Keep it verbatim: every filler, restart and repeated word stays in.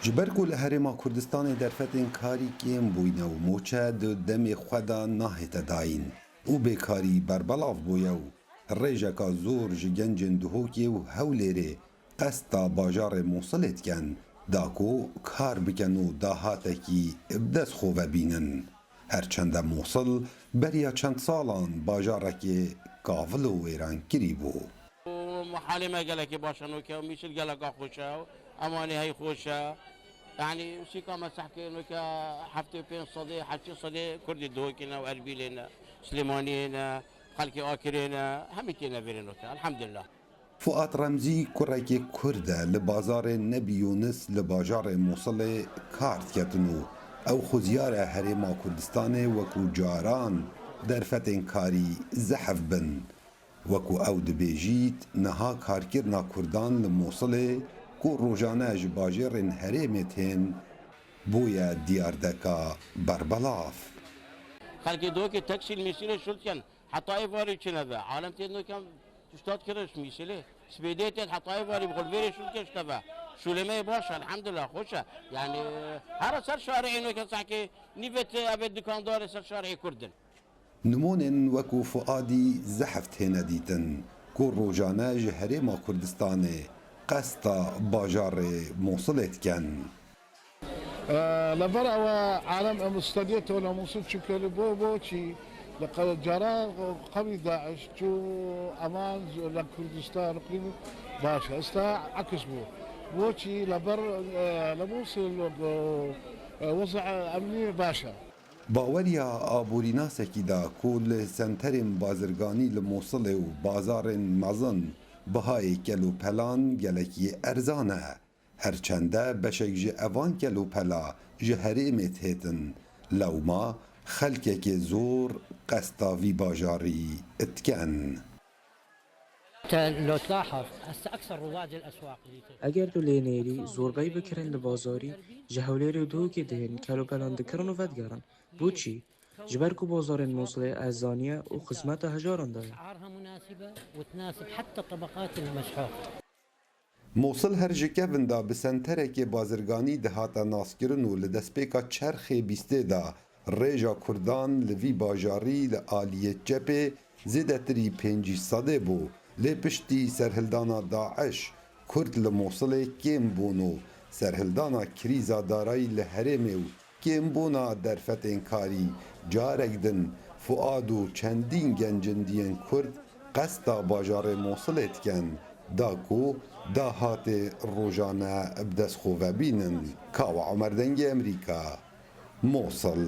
Ji ber ku li Herêma Kurdistanê derfetên karî kêm bûyne û moçe di demê xwe de nahête dayîn û bêkarî berbelav bûye û rêjeka zor ji gencên Duhokê û Hewlêrê qesta bajarê Mosilê dikin, da ku kar bikin û dahatekî bi dest xwe ve bînin. Her çende Mosil beriya çend salan bajarekê kavil û wêrankirî bû. Halê me gelekî baş e noke, Mîsil geleka xweş e, emanê hey xweş e. Yanî sîka me sehkê noke heftê pênc sedê, heştê sedê Kurdê Duhokê ne û Erbîlê ne, Silêmaniyê ne, xelkê Akirê ne, hemî têne vêrê noke. Elhamdulillah. Fuat Remzî kurekê Kurd e, li bazarê Nebî Yûnis li bajarê Mosilê kar diketin û ew xweziyar e Herêma Kurdistanê wekû caran derfetên karî zehf bin. Wekû ew dibêjît, niha karkirina Kurdan li Mosilê ku rojane ji bajêrên herêmê tên, bûye diyardeka berbelav. Xelkê Duhokê teksîl Mîsilê şûl dikin. Heta êvarî çine ve. Alem tê noke tişta dikir ji Mîsilê. Spêdê tê heta êvarî bi xwe li vêrê şûl kişte ve. Şûlê me yê baş e, elhamdulillah, xweş e. Yanî, hera ser şarê êno kesakê nîvê tê evê dikandarê ser şarê Kurd in. Nimûnên wekû Fuadî zehf têne dîtin ku rojane ji Herêma Kurdistanê qesta bajarê Mosilê dikin. Ee, لەبەر ئەوە عالم ئەم ستەدیەتەوە لە موسڵ، چونکە لە بۆ بۆچی لە قە-، جاران قەوی داعش چوو ئەمان لە کوردستان قین باشە، ئێستا عەکس بوو. بۆچی؟ لەبەر، ئە، لە موسڵ، ئە، وەزع ئەمنی باشە. Baweriya aborînasekî da ku li senterên bazirganî li Mosilê û bazarên mezin bihayê kelopelan gelekî erzan e. Her çende beşek ji evan kelopela ji herêmê dihêtin, lewma xelkekê zor qesta vî bajarî dikin. Te lo tlaḥaz, hese ekser ruwacê l-eswaq dîtin. Eger tu lê nêrî, zorbey bikirin li bazarî, ji Hewlêrê û Duhokê dihên, kelopelan dikirin û vedigerin. Boçî? Ji ber ku bazarên Mosilê erzan e û xizmeta hejaran de ye. Es'arha munasibe û tnasib hetta tabaqat el-mes'hûq. Mosil her ji kevin de bi senterekê bazirganî dihate naskirin û li destpêka çerxê bîstê de rêja Kurdan li vî bajarî li aliyê çepê zêdetirî pêncî sedê bû, lê piştî serhildana DAIŞ, Kurd li Mosilê kêm bûn û serhildana krîza darayî li herêmê û kêmbûna derfetên karî carek din Fuad û çendîn gencên diyên Kurd qesta bajarê Mosilê dikin, da ku dahatê rojane bi dest xwe ve bînin. Kawa Omer, Dengê Emerîka, Mosil.